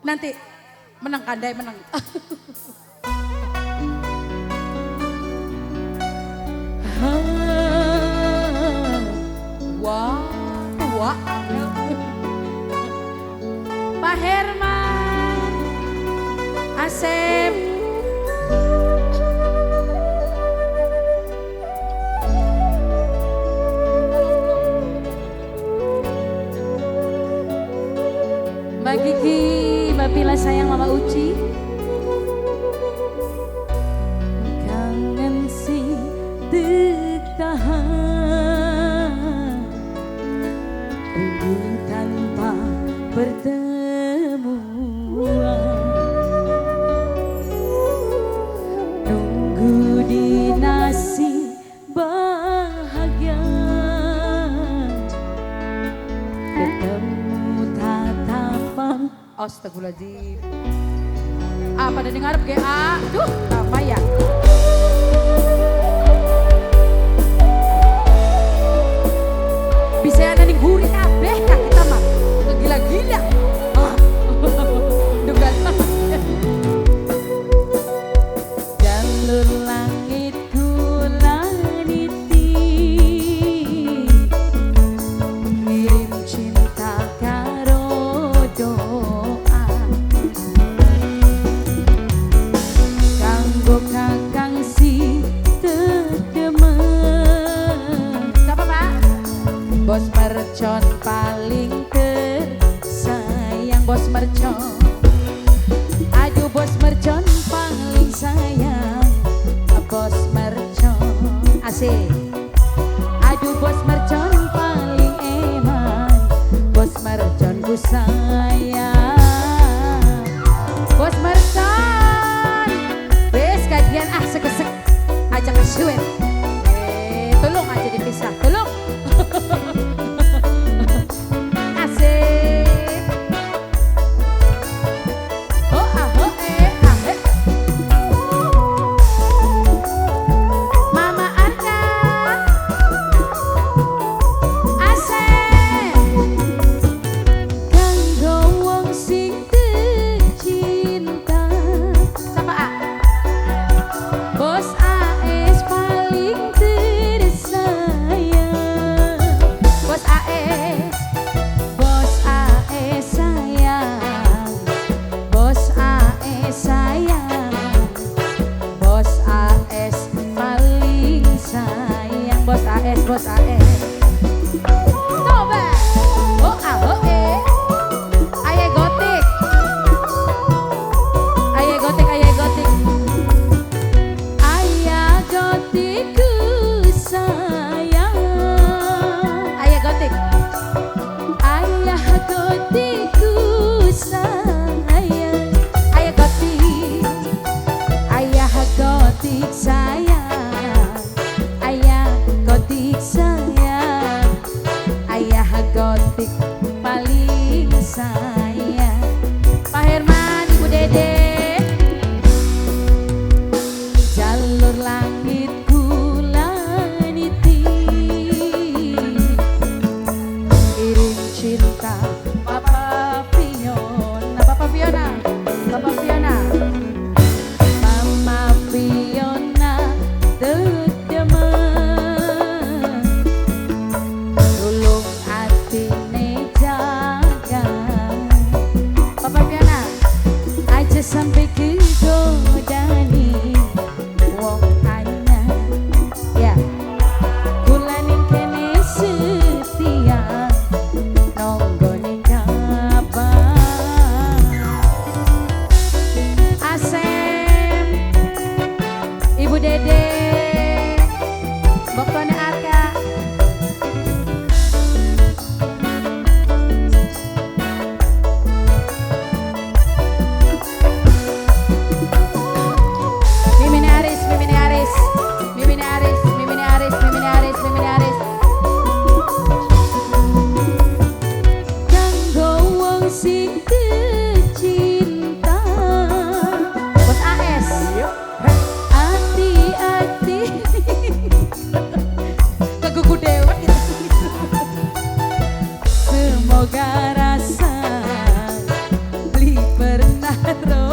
Nanti menang kandai menang. Wah, tua. Pak Herman, Asep. Mbak Kiki, Mbak Pila sayang, Mama Uci. Kangen sing tahan, rindu tanpa pertemuan. Nunggu di nasi bahagia, ketemu tatapan. Astagfirullahaladzim. Ah, pada dengar GA. Duh, lama ya. Bisa ada nih gurih kabeh kah kita mah. Gila-gila. Dugan. Jalur langit kula niti, ngirim cinta karo doa. Kanggo kakang si tedemen. Siapa Pak? Bos mercon paling tersayang, bos mercon. Aduh bos mercon paling sayang, bos mercon. Asik. Aduh bos mercon paling eman, bos mercon ku sayang. Bos mercon. Wes kajian ah sekesek aja kesuwen. Tolong aja dipisah, tolong. Asik. Oh ah oh eh ah eh. Mama Arka. Asik. Kanggo wong sing tercinta. Siapa A? Bos AS paling tersayang. Bos AS, bos AS sayang, bos AS sayang, bos AS paling sayang, bos AS, bos AS. Coba, oh A oh E, ayah gotik, ayah gotik, ayah gotik, ayah gotikku sayang, ayah gotik, ayah gotikku sayang, ayah gotik, ayah gotik sayang, ayah gotik sayang, ayah gotik paling sayang. Pak Herman, Ibu Dede. Jalur langit kula niti, kirim cinta Papa Fiona, Papa Fiona, Papa Fiona, Mama Fiona tedemen, tulung atine jaga. Papa Fiona, aja sampai kegodani wong anyar ya. Kula ning kene setia nonggo ning kabar. Asem, Ibu Dede, Boktone Arka. Terus.